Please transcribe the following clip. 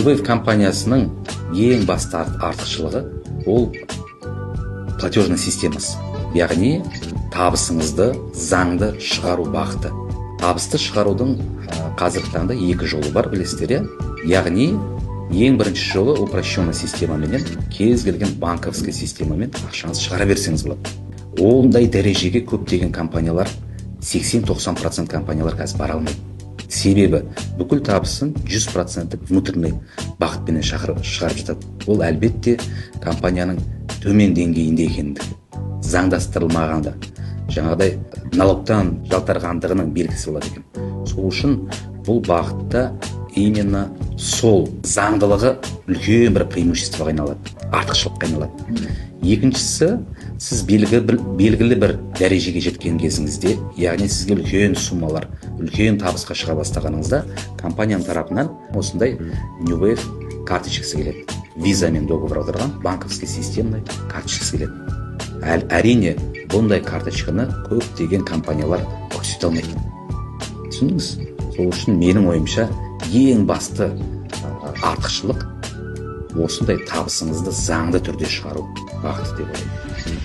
New компаниясының ең басты артықшылығы ол платежный системасы, яғни табысыңызды заңды шығару бағыты. Табысты шығарудың қазіргі таңда екі жолы бар, білесіздер, иә? Яғни ең бірінші жолы упрощенный системаменен, кез келген банковский системамен ақшаңызды шығара берсеңіз болады. Ондай дәрежеге көптеген компаниялар, 80-90% компаниялар қазір бара алмайды, себебі бүкіл табысын 100%-тік внутренний бағытпенен шығарып жатады. Ол, әлбетте, компанияның төмен деңгейінде екендігі, заңдастырылмағанда, жаңағыдай налогтан жалтарғандығының белгісі болады екен. Сол үшін бұл бағытта именно сол заңдылығы үлкен бір преимуществоға айналады, артықшылыққа айналады. Екіншісі, сіз белгілі бір дәрежеге жеткен кезіңізде, яғни сізге үлкен суммалар, үлкен табысқа шыға бастағаныңызда, компанияның тарапынан осындай New Wave карточкасы келеді, визамен договор аударған банковский системный карточкасы келеді. Әрине, бұндай карточканы көптеген компаниялар көрсете алмайды, түсіндіңіз? Сол үшін, менің ойымша, ең басты артықшылық осындай табысыңызды заңды түрде шығару бағыты деп ойлаймын.